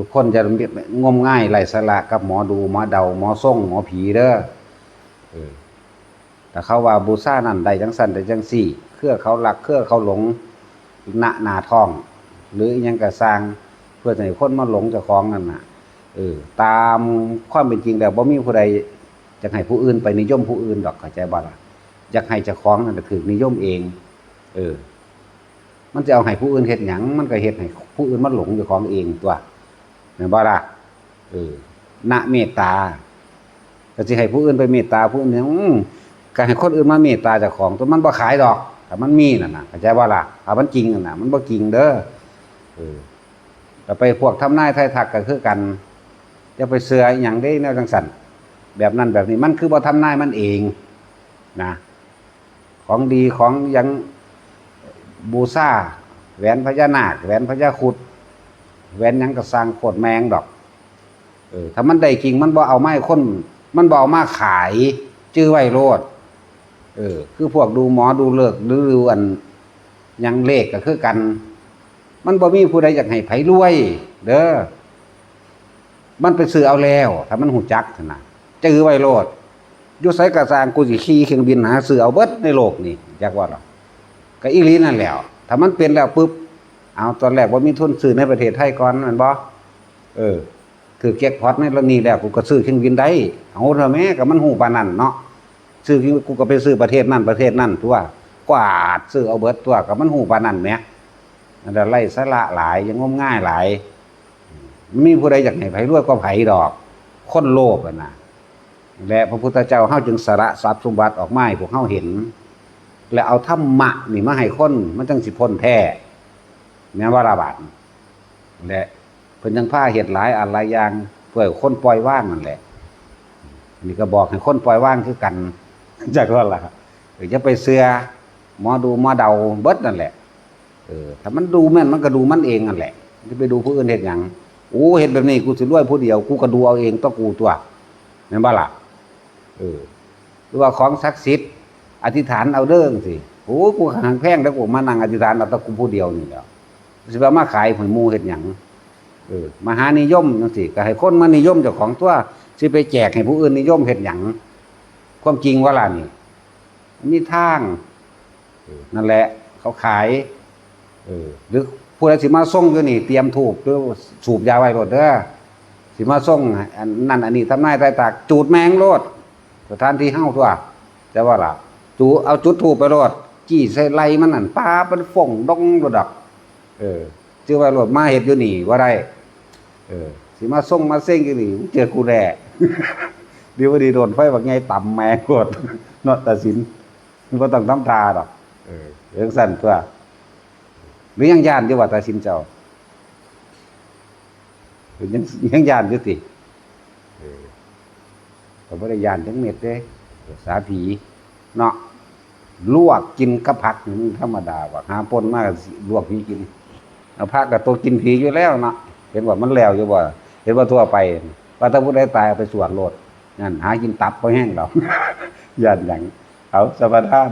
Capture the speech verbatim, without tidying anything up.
ทุกคนจะงมงายไร้สาระกับหมอดูหมอเดาหมอทรงหมอผีเด้อ เออ แต่เขาว่าบูชานั่นได้จังซั่นได้จังซี่ เครือเขาลักเครือเขาหลง ณ หน้าท้อง หรืออิหยังก็ซ่าง เพื่อให้คนมาหลงเจ้าของนั่นน่ะ เออ ตามความเป็นจริงแล้วบ่มีผู้ใดอยากให้ผู้อื่นไปนิยมผู้อื่นดอก เข้าใจบ่ล่ะ อยากให้เจ้าของนั่นน่ะถูกนิยมเอง เออ มันจะเอาให้ผู้อื่นเฮ็ดหยัง มันก็เฮ็ดให้ผู้อื่นมาหลงเจ้าของเองตั๊ว แม่นบ่ล่ะ เออ ณ เมตตา ก็สิให้ผู้อื่นไปเมตตาผู้อื่นหยัง อืม ก็ให้คนอื่นมาเมตตาเจ้าของตั๊ว มันบ่ขายดอก ถ้ามันมีนั่นน่ะ เข้าใจบ่ล่ะ ถ้ามันจริงนั่นน่ะ มันบ่จริงเด้อ เออ แล้วไปพวกทำนายทายทักก็คือกัน จะไปเชื่ออิหยังเด้แนวจังซั่น แบบนั้นแบบนี้ มันคือบ่ทำนายมันเองนะ ของดีของหยัง บูชา แหวนพญานาค แหวนพญาครุฑ แหวนหยังก็ซ่างโคตรแม่งดอก เออ ถ้ามันได้จริงมันบ่เอามาให้คน มันบ่เอามาขาย จื่อไว้โลด เออ คือพวกดูหมอดูฤกษ์หรือดูอันหยังเลขก็คือกัน มันบ่มีผู้ใดอยากให้ไผรวย เด้อ มันไปซื้อเอาแล้ว ถ้ามันฮู้จักหั้นน่ะ จื่อไว้โลด อยู่ไสก็ซ่าง กูสิขี่เครื่องบินหาซื้อเอาเบิดในโลกนี่ จักว่าหรอ ก็อีหลีนั่นแหล้ว ถ้ามันเป็นแล้วปุ๊บ เอา ตอนแรกบ่มีทุนซื้อในประเทศไทยก่อนแม่นบ่ เออ ถืกแจ็คพอตในเรื่องนี้แล้ว กูก็ซื้อเครื่องบินได้ เอาเถอะแม่ ก็มันฮู้ปานนั้นเนาะ ซื้อ กูก็ไปซื้อประเทศนั้นประเทศนั้นตั๊ว กวาดซื้อเอาเบิดตั๊ว ก็มันฮู้ปานนั้นแหม นั่นแหละ ไร้สาระหลาย อย่างมงายหลาย มีผู้ใดอยากให้ไผรวยกว่าไผดอก คนโลภอะนะ และพระพุทธเจ้าเฮาจึงสละทรัพย์สมบัติออกมาให้พวกเฮาเห็น และเอาธรรมะนี่มาให้คน มันจังสิพ้นแท้ แม่นบ่ล่ะบาดนี้ และเพิ่นจังพาเฮ็ดหลายอันหลายอย่าง เพื่อให้คนปล่อยวางนั่นแหละ นี่ก็บอกให้คนปล่อยวางคือกัน จักว่าล่ะ เออ อย่าไปเชื่อหมอดูหมอเดาเบิดนั่นแหละ เออ ถ้ามันดูแม่นมันก็ดูมันเองนั่นแหละ จะไปดูผู้อื่นเฮ็ดหยัง โอ้ เฮ็ดแบบนี้กูสิรวยผู้เดียว กูก็ดูเอาเองตั๊วกูตั๊ว แม่นบ่ล่ะ เออ หรือว่าของศักดิ์สิทธิ์ อธิษฐานเอาเด้อจังซี้ โอ้ กูหางแพงแล้วกูมานั่งอธิษฐานเอาแต่กูผู้เดียวนี่แหล้ว สิว่ามาขายให้หมู่เฮ็ดหยัง เออ มหานิยมจังซี้ ก็ให้คนมานิยมเจ้าของตั๊ว สิไปแจกให้ผู้อื่นนิยมเฮ็ดหยัง ความจริงว่าล่ะนี่ มีทาง เออ นั่นแหละ เขาขาย เออ หรือผู้ใดสิมาส่งอยู่นี่ เตรียมธูปหรือสูบยาไว้โลดเด้อ สิมาส่งอันนั่นอันนี้ ทำนายทายทัก จูดแม่งโลด สถานที่เฮาตั๊ว แต่ว่าล่ะ จู เอาจุดธูปไปโลด จี้ใส่ไหล่มันนั่น ป๊าบ มันฟงดงโลดดอก เออ จื่อไว้โลด มาเฮ็ดอยู่นี่บ่ได้ เออ สิมาส่งมาเซ็งอยู่นี่ มึงเจอกูแน่ ดีบ่ดีโดนไฟบักใหญ่ตำแม่งโลด เนาะ ตัดสิน มึงบ่ต้องทำท่าดอก เออ จังซั่นตั๊ว หรือยังย้านอยู่ว่าตัดสินเจ้า ยัง ยังย้านอยู่ติ เออ ก็บ่ได้ย้านจักเม็ดเด้ ภาษาผีเนาะ ลวกกินกับผักนี่มันธรรมดาว่า หาป่นมาก็ลวกผีกิน เอาผักกับตัวกินผีอยู่แล้วเนาะ เห็นว่ามันแล้วอยู่บ่ เห็นว่าทั่วไป ว่าถ้าผู้ใดตายเอาไปสวดโลด นั่น หากินตับบ่แห้งดอก ย้านหยัง เอา สมาทาน